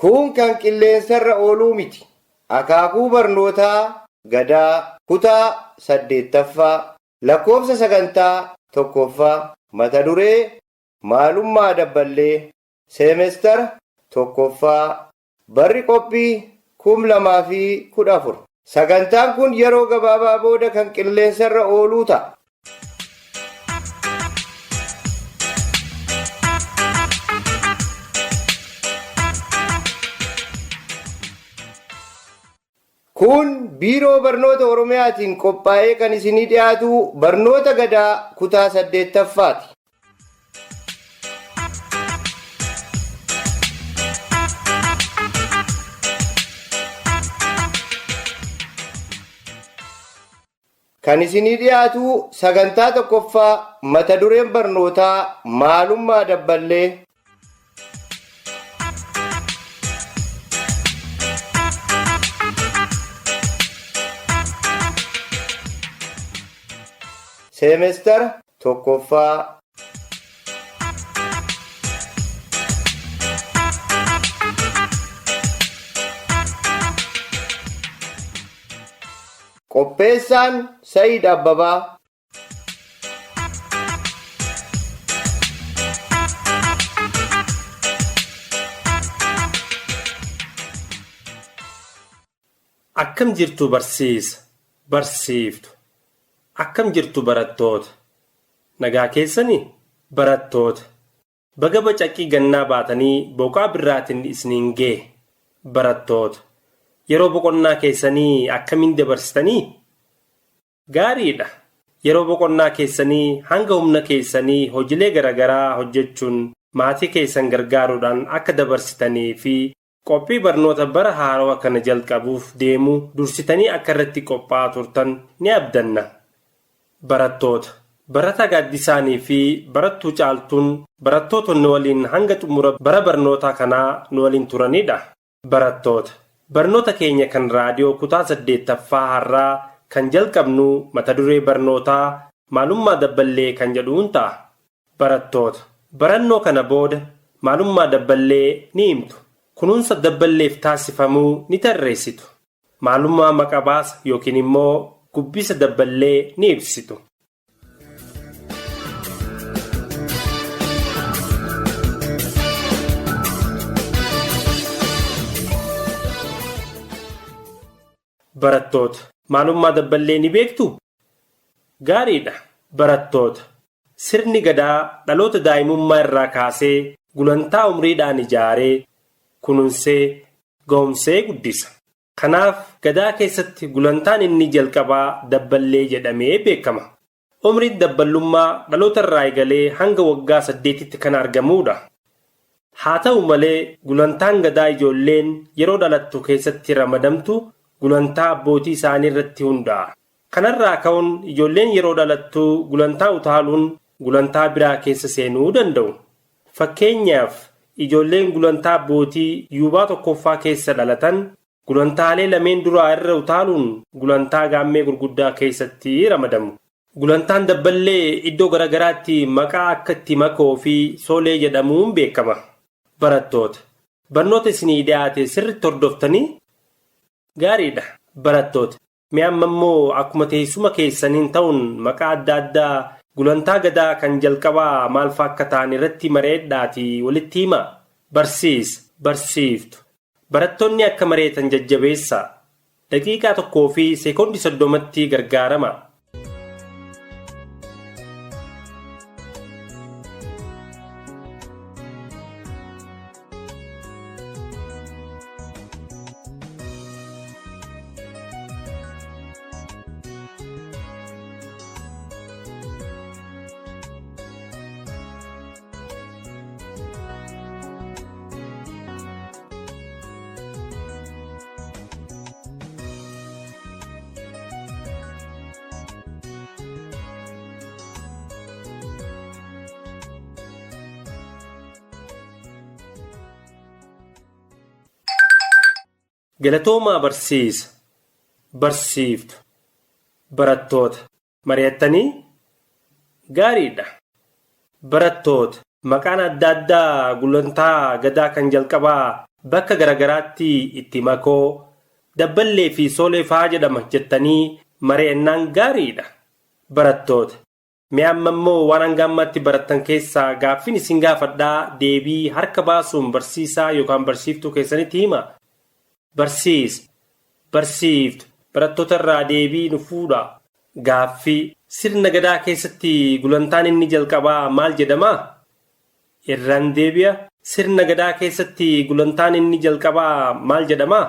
Kun kan qilleensarra ooluu miti. Akaakuu barnootaa Gadaa kutaa 8ffaa lakkoofsa sagantaa 1ffaa mata duree maalummaa dabballee seemestara 1ffaa barri qophii 2014. Sagantaan kun yeroo gabaabaa booda kan qilleensarra ooluu ta'a. Kun Biiroo Barnoota Oromiyaatiin qophaa'ee kan isinii dhiyaatu barnoota Gadaa kutaa 8ffaati. Kan isinii dhiyaatu sagantaa tokkoffaa mata dureen barnootaa maalummaa dabballee. Seemestara tokkoffaa. Qopheessaan Sa'iid Abbabaa. Akkam jirtu barsiisa, barsiiftu. Akkam jirtu barattoota. Nagaa keessanii? Barattoota. Baga bacaqii gannaa baatanii booqaa birraatiin isiniin ge'e. Barattoota. Yeroo boqonnaa keessanii akkamiin dabarsitanii? Gaariidha. Yeroo boqonnaa keessanii hanga humna keessanii hojilee garaagaraa hojjechuun maatii keessan gargaaruudhaan akka dabarsitanii fi qophii barnoota bara haarawaa kana jalqabuuf deemu dursitanii akka irratti qophaa'aa turtan ni abdanna. Barattoota. Barataa Gaaddisaanii fi Barattuu Caaltuun barattoota nu waliin hanga xumura bara barnootaa kanaa nu waliin turanidha. Barattoota. Barnoota keenya kan raadiyoo kutaa 8ffaa har'aa kan jalqabnu mata duree barnootaa maalummaa dabballee kan jedhuun ta'a. Barattoota. Barannoo kana booda maalummaa dabballee ni himtu. Kunuunsa dabballeef taasifamuu ni tarreessitu. Maalummaa maqabaasa yookiin immoo gubbisa dabballee ni ibsitu. Barattoota. Maalummaa dabballee ni beektu? Gaariidha. Barattoota. Sirni gadaa dhaloota daa'imummaa irraa kaasee gulantaa umriidhaan ijaaree, kunuunsee, ga'umsee guddisa. Kanaaf gadaa keessatti gulantaan inni jalqabaa dabballee jedhamee beekama. Umriin dabballummaa dhaloota irraa eegalee hanga waggaa 8tti kan argamudha. Haa ta'u malee gulantaan gadaa ijoolleen yeroo dhalattu keessatti ramadamtu gulantaa abbootii isaanii irratti hundaa'a. Kanarraa ka'uun ijoolleen yeroo dhalattu gulantaa utaaluun gulantaa biraa keessa seenuu danda'u. Fakkeenyaaf ijoolleen gulantaa abbootii yuubaa tokkoffaa keessa dhalatan gulantaalee lameen duraa irra utaaluun gulantaa gaammee gurguddaa keessatti ramadamu. Gulantaan dabballee iddoo garaagaraatti maqaa akka itti makoo fi soolee jedhamuun beekama. Barattoota. Barnoota isinii dhiyaate sirriitti hordoftanii? Gaariidha. Barattoota. Mee amma immoo akkuma teessuma keessaniin ta'uun maqaa adda addaa gulantaa gadaa kan jalqabaa maal fa'aa akka ta'an irratti mareedhaatii walitti himaa. Barsiisa. Barsiiftu. Barattoonni akka mareetan jajjabeessaa. Daqiiqaa 1 fi sekoondii 30tti gargaarama. Galatoomaa barsiisa. Barsiiftu. Barattoota. Mari'attanii? Gaariidha. Barattoota. Maqaan adda addaa gulantaa gadaa kan jalqabaa Bakka garagaraatti itti makoo, dabballee fi soolee fa'aa jedhama jettanii mari'annaan gaariidha. Barattoota, mee amma immoo waan hanga ammaatti barattan keessaa gaaffiin isin gaafadhaa deebii harka baasuun barsiisaa yookaan barsiiftuu keessanitti hima. Barsiisa, barsiiftu, barattoota irraa deebii nu fuudha. Gaaffii sirna gadaa keessatti gulantaan inni jalqabaa maal jedhama? Irraan deebi'a. Sirna gadaa keessatti gulantaan inni jalqabaa maal jedhama?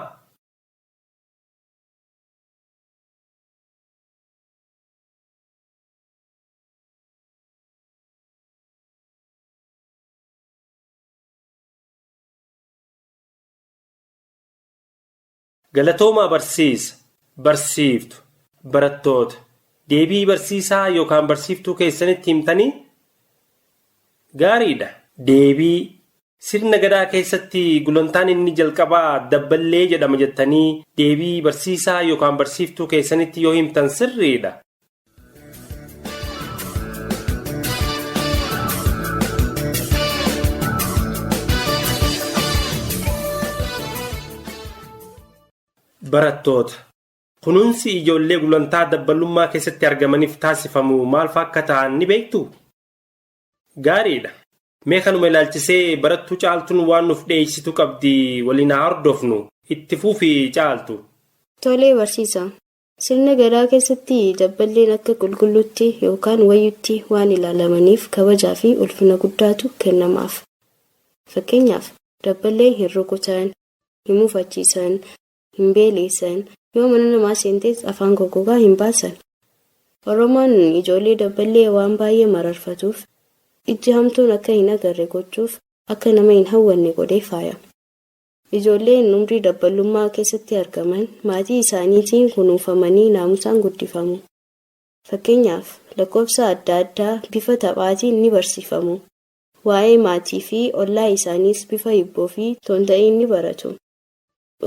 Galatoomaa barsiisa, barsiiftu, barattoota. Deebii barsiisaa yookaan barsiiftuu keessanitti himtanii? Gaariidha. Deebii sirna gadaa keessatti gulantaan inni jalqabaa dabballee jedhama jettanii deebii barsiisaa yookaan barsiiftuu keessanitti yoo himtan sirriidha. Barattoota, kunuunsi ijoollee gulantaa dabballummaa keessatti argamaniif taasifamu maal fa'aa akka ta'an ni beektu? Gaariidha. Mee kanuma ilaalchisee barattuu Caaltuun waan nuuf dhiyeessitu qabdi waliin haa hordofnu. Itti fufii Caaltu. Tolee barsiisa. Sirna gadaa keessatti dabballeen akka qulqulluutti yookaan wayyutti waan ilaalamaniif kabajaa fi ulfina guddaatu kennamaaf. Fakkeenyaaf dabballeen hin rukutan, hin mufachiisan, hin beeleessan, yoo mana namaa seentees afaan goggogaa hin baasan. Oromoon ijoollee dabballee waan baay'ee mararfatuuf ijji hamtuun akka hin agarre gochuuf akka nama hin hawwanne godhee faaya. Ijoolleen umrii dabballummaa keessatti argaman maatii isaaniitiin kunuunfamanii naamusaan guddifamu. Fakkeenyaaf lakkoofsa adda addaa bifa taphaatiin ni barsiifamu. Waa'ee maatii fi ollaa isaaniis bifa hibboo fi toonta'iin ni baratu.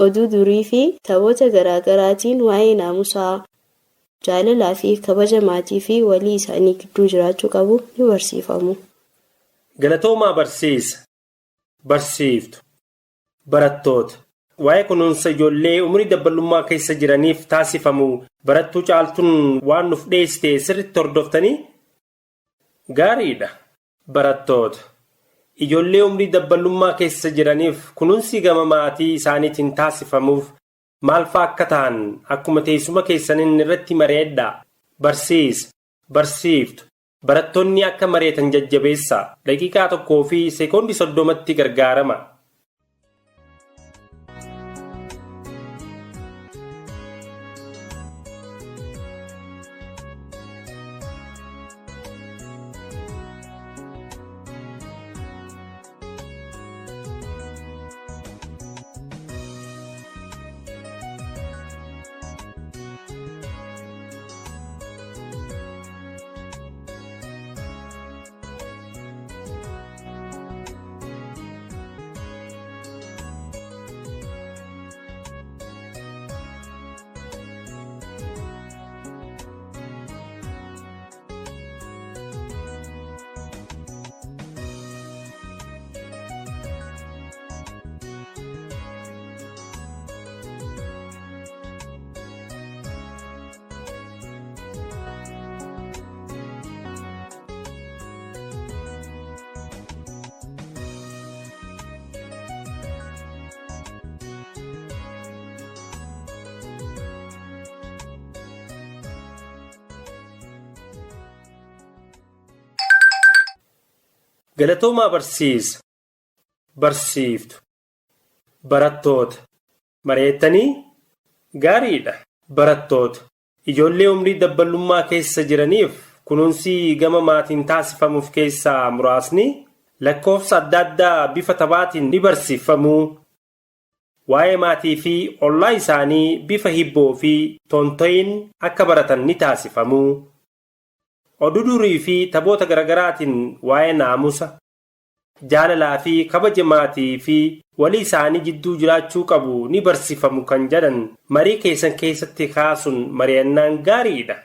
Oduu durii fi taphoota garaagaraatiin waa'ee naamusaa, jaalalaa fi kabaja maatii fi walii isaanii gidduu jiraachuu qabu ni barsiifamu. Galatoomaa barsiisa, barsiiftu, barattoota. Waa'ee kunuunsa ijoollee umurii dabballummaa keessa jiraniif taasifamu barattuu Caaltuun waan nuuf dhiyeessite sirriitti hordoftanii? Gaariidha. Barattoota, ijoollee umrii dabballummaa keessa jiraniif kunuunsi gama maatii isaaniitiin taasifamuuf maal fa'aa akka ta'an akkuma teessuma keessaniin irratti mari'adhaa. Barsiisa, barsiiftu, barattoonni akka mari'atan jajjabeessaa. Daqiiqaa 1 fi sekoondii 30tti gargaarama. Galatoomaa barsiisa, barsiiftu, barattoota. Mari'attanii? Gaariidha. Barattoota, ijoollee umrii dabballummaa keessa jiraniif kunuunsi gama maatiin taasifamuuf keessaa muraasni lakkoofsa adda addaa bifa taphaatiin ni barsiifamu. Waa'ee maatii fi ollaa isaanii bifa hibboo fi toonto'iin akka baratan ni taasifamu. Oduu durii fi taphoota garaagaraatiin waa'ee naamusa, jaalalaa fi kabaja maatii fi walii isaanii jidduu jiraachuu qabu ni barsiifamu kan jedhan marii keessan keessatti kaasuun mari'annaan gaariidha.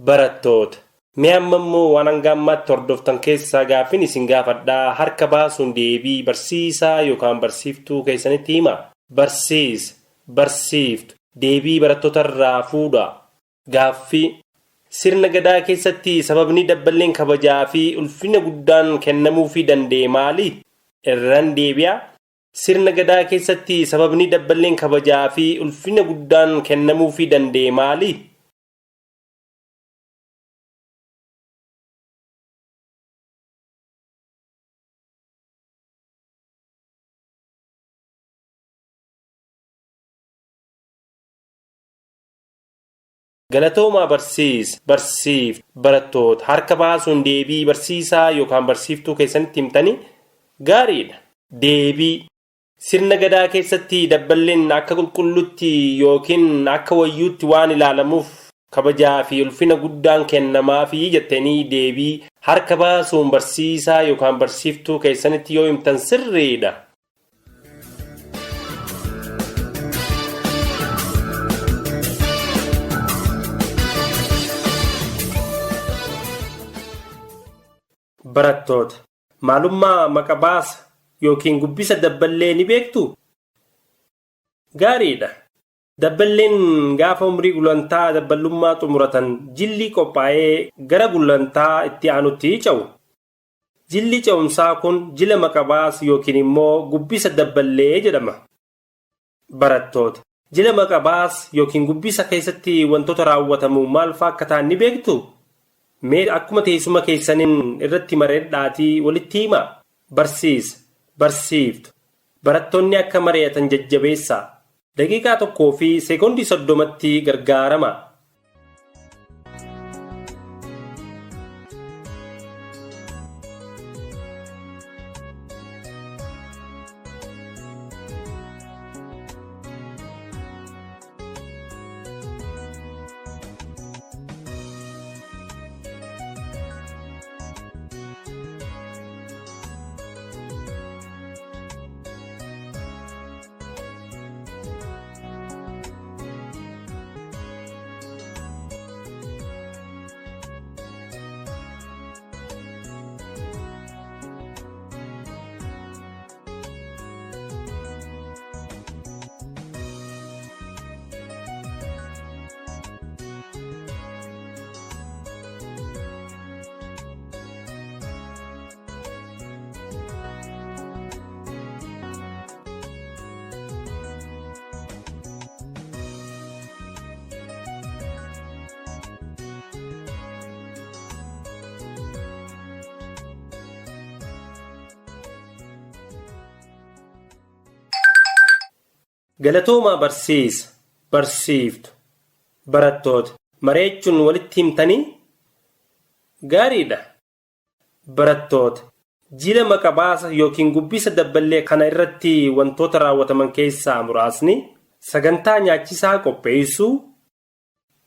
Barattoota, Mee amma immoo waan hanga ammaatti hordoftan keessaa gaaffiin isin gaafadhaa harka baasuun deebii barsiisaa yookaan barsiiftuu keessanitti hima. Barsiisa, barsiiftu, deebii barattoota irraa fuudha. Gaaffii sirna gadaa keessatti sababni dabballeen kabajaa fi ulfina guddaan kennamuufii danda'e maali? Irraan deebi'a. Sirna gadaa keessatti sababni dabballeen kabajaa fi ulfina guddaan kennamuufii danda'e maali? Galatoomaa barsiisa, barsiiftu, barattoota harka baasuun deebii barsiisaa yookaan barsiiftuu keessanitti himtanii gaariidha. Deebii sirna gadaa keessatti dabballeen akka qulqullutti yookiin akka wayyuutti waan ilaalamuuf kabajaa fi ulfina guddaan kennamaafii jettanii deebii harka baasuun barsiisaa yookaan barsiiftuu keessanitti yoo himtan sirriidha. Barattoota maalummaa maqa baasa yookiin gubbisa dabballee ni beektu? Gaariidha. Dabballeen gaafa umrii gulantaa dabballummaa xumuratan jilli qophaa'ee gara gulantaa itti aanutti ce'u. Jilli ce'umsaa kun jila maqa baasa yookiin immoo gubbisa dabballee jedhama. Barattoota jila maqa baasa yookiin gubbisa keessatti wantoota raawwatamu maal fa'aa akka ta'an ni beektu? Mee akkuma teessuma keessaniin irratti mari'adhaatii walitti himaa. Barsiisa, barsiiftu. Barattoonni akka mari'atan jajjabeessaa. Daqiiqaa 1 fi sekoondii 30tti gargaarama. Galatoomaa barsiisa, barsiiftu, barattoota mareechuun walitti himtanii gaariidha. Barattoota jila maqa baasa yookiin gubbisa dabballee kana irratti wantoota raawwataman keessaa muraasni sagantaa nyaachisaa qopheessuu,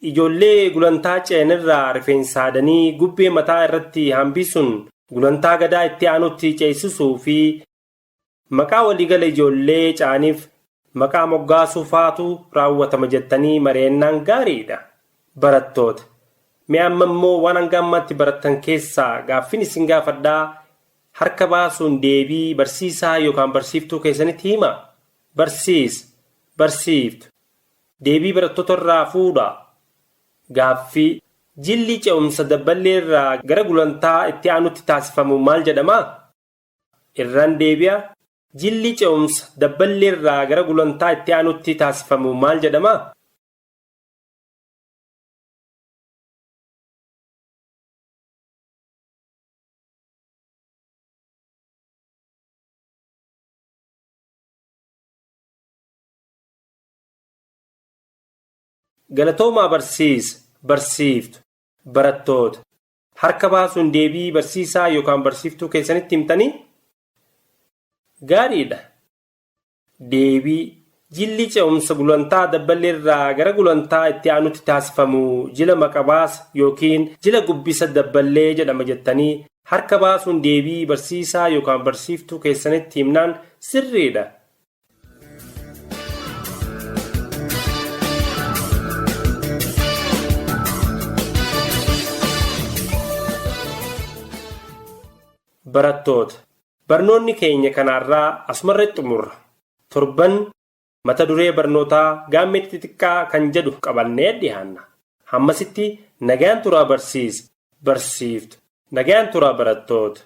ijoollee gulantaa ce'an irraa rifeensa haadanii gubbee mataa irratti hambisuun gulantaa gadaa itti aanutti ceesisuu fi maqaa waliigala ijoollee ce'aniif maqaa moggaasuu faatu raawwatama jettanii mari'annaan gaariidha. Barattoota mee amma immoo waan hanga ammaatti barattan keessaa gaaffiin isin gaafadhaa harka baasuun deebii barsiisaa yookaan barsiiftuu keessanitti hima. Barsiisa, barsiiftu. Deebii barattoota irraa fuudha. Gaaffii jilli ce'umsa dabballee irraa gara gulantaa itti aanutti taasifamu maal jedhama? Irraan deebi'a. Jilli ce'umsa dabballee irraa gara gulantaa itti aanutti taasifamu maal jedhama? Galatoomaa barsiisa, barsiiftu, barattoota. Harka baasuun deebii barsiisaa yookaan barsiiftuu keessanitti himtanii gaariidha. Deebii jilli ce'umsa gulantaa dabballee irraa gara gulantaa itti aanutti taasifamu jila maqa baasa yookiin jila gubbisa dabballee jedhama jettanii harka baasuun deebii barsiisaa yookaan barsiiftuu keessanitti himnaan sirriidha. Barattoota, barnoonni keenya kanaarraa asumarratti xumurra. Torban mata duree barnootaa gaammee xixiqqaa kan jedhu qabannee dhiyaanna. Hammasitti nagaan turaa barsiisa, barsiiftu. Nagaan turaa barattoota.